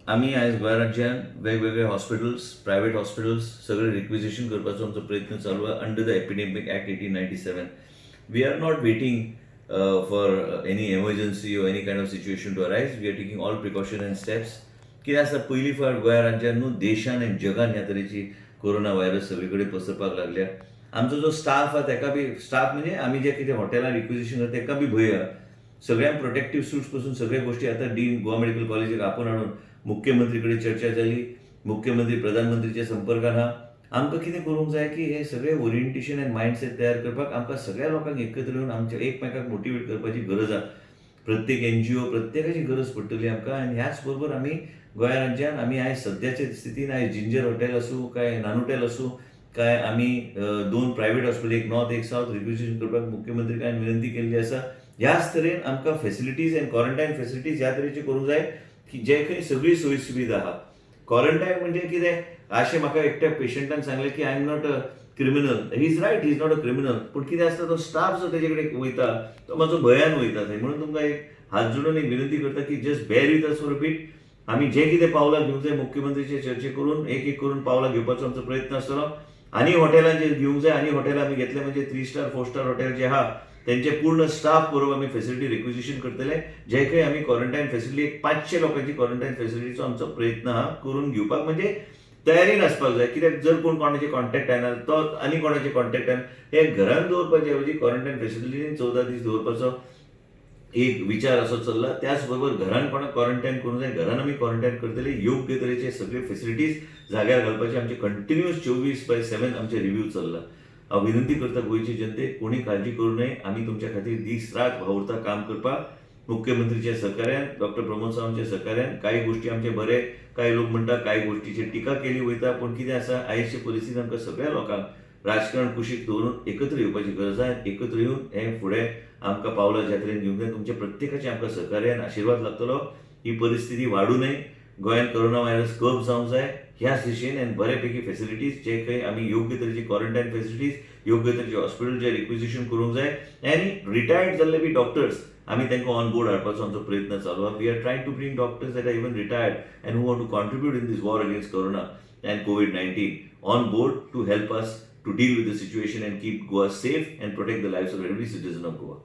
आमी आयज गोंय राज्यान वेगवेगळे हॉस्पिटल्स, प्रायवेट हॉस्पिटल्स सगळे रिक्विजिशन करपाचो आमचो प्रयत्न चालू आहा under the Epidemic Act 1897. We are not waiting for any emergency or any kind of situation to arise. We are taking all precaution and steps. कितें आसा, पयली फावट गोंया राज्यान न्हू, देशान आनी जगान ह्या तरेची कोरोना व्हायरस सगळे कडेन पसरपाक लागल्या. आमचो जो स्टाफ आहा तेका बी, स्टाफ म्हणजे आमी जे कितें हॉटेलां रिक्विजिशन करता तेका बी भंय आहा. सगळ्यांक प्रोटेक्टीव सुट्स पासून सगळ्या गोष्टी. आतां डीन गोवा मेडिकल कॉलेजीक आपोवन हाडून मुख्यमंत्री कडेन चर्चा जाली. मुख्यमंत्री प्रधानमंत्रीच्या संपर्कान आहा. आमकां कितें करूंक जाय की हे सगळे ओरिएंटेशन आनी मायंडसेट तयार करपाक आमकां सगळ्या लोकांक एकत्र येवन आमच्या एकमेकाक मोटिवेट करपाची गरज आहा. प्रत्येक एनजीओ, प्रत्येकाची गरज पडटली आमकां. आनी ह्याच बरोबर आमी गोंया राज्यान आमी आयज सद्याचे स्थितीन आयज जिंजर हॉटेल आसूं काय नानोटेल आसूं काय आमी दोन प्रायवेट हॉस्पिटल, एक नॉर्थ एक सावथ, रिक्विजिशन करपाक मुख्यमंत्री काय विनंती केल्ली आसा. ह्याच तरेन आमकां फॅसिलिटीज आनी क्वॉरंटायन फॅसिलिटीज ह्या तरेचे करूंक जाय की जे खंय सगळी सोयी सुविधा आहा. क्वॉरंटायन म्हणजे कितें अशें म्हाका एकट्या पेशंटान सांगलें की I am not a criminal. He is right, he is not a criminal. पूण कितें आसता, तो स्टाफ जो तेजे कडेन वयता तो मातसो भंयान वयता थंय. म्हणून तुमकां एक हात जोडून एक विनंती करता की just bear with us for a bit. आमी जे कितें पावलां घेवंक जाय, मुख्यमंत्रीचे चर्चे करून एक एक करून पावलां घेवपाचो आमचो प्रयत्न आसतलो. आनी हॉटेलां जे घेवंक जाय, आनी हॉटेलां आमी घेतले म्हणजे three star, four star hotel जे आहा तेंचे पूर्ण स्टाफ बरोबर आमी फेसिलिटी रिक्विजिशन करतले, जे खंय आमी क्वॉरंटायन फेसिलिटी एक 500 लोकांची क्वॉरंटायन फेसिलिटीचो आमचो प्रयत्न आहा करून घेवपाक. म्हणजे तयारीन आसपाक जाय, कित्याक जर कोण कोणाचे कॉन्टॅक्ट येना, तो आनी कोणाचे कॉन्टॅक्ट येना, हे घरान दवरपाचे ऐवजी क्वॉरंटायन फेसिलिटीन 14 दीस दवरपाचो एक विचार असो चल्ला. त्याच बरोबर घरान कोणाक क्वॉरंटायन करूंक जाय, घरान आमी क्वॉरंटायन करतले. योग्य तरेचे सगळे फेसिलिटीज जाग्यार घालपाचे आमचे कंटिन्युअस 24/7 आमचे रिव्ह्यू चल्ला. हांव विनंती करता गोंयचे जनतेक, कोणी काळजी करूं नये. आमी तुमच्या खातीर दीस रात वावुरता काम करपाक. मुख्यमंत्रीच्या सहकार्यान, डॉक्टर प्रमोद सावंतच्या सहकार्यान. कांय गोष्टी आमचे बरे, कांय लोक म्हणटा कांय गोष्टीचेर टिका केली वयता. पूण कितें आसा, आयचे परिस्थिती आमकां सगळ्या लोकांक राजकारण कुशीक दवरून एकत्र येवपाची गरज आहा. एकत्र येवन हे फुडें आमकां पावलां ज्या तरेन घेवंक जाय, तुमच्या प्रत्येकाचे आमकां सहकार्य आनी आशिर्वाद लागतलो. ही परिस्थिती वाडूं नये, गोंयांत कोरोना व्हायरस कम जावंक जाय ह्याच दिशेन आनी बरे पैकी फेसिलिटीज जे खंय आमी योग्य तरेची क्वॉरंटायन फेसिलिटीज, योग्य तरेचे हॉस्पिटल जे रिक्विजिशन करूंक जाय आनी रिटायर्ड जाल्ले बी डॉक्टर्स आमी तांकां ऑन बोर्ड हाडपाचो आमचो प्रयत्न चालू आहा. We are trying to bring doctors that are even retired and who want to contribute in this war against corona and COVID-19 on board to help us to deal with the situation and keep Goa safe and protect the lives of every citizen of Goa.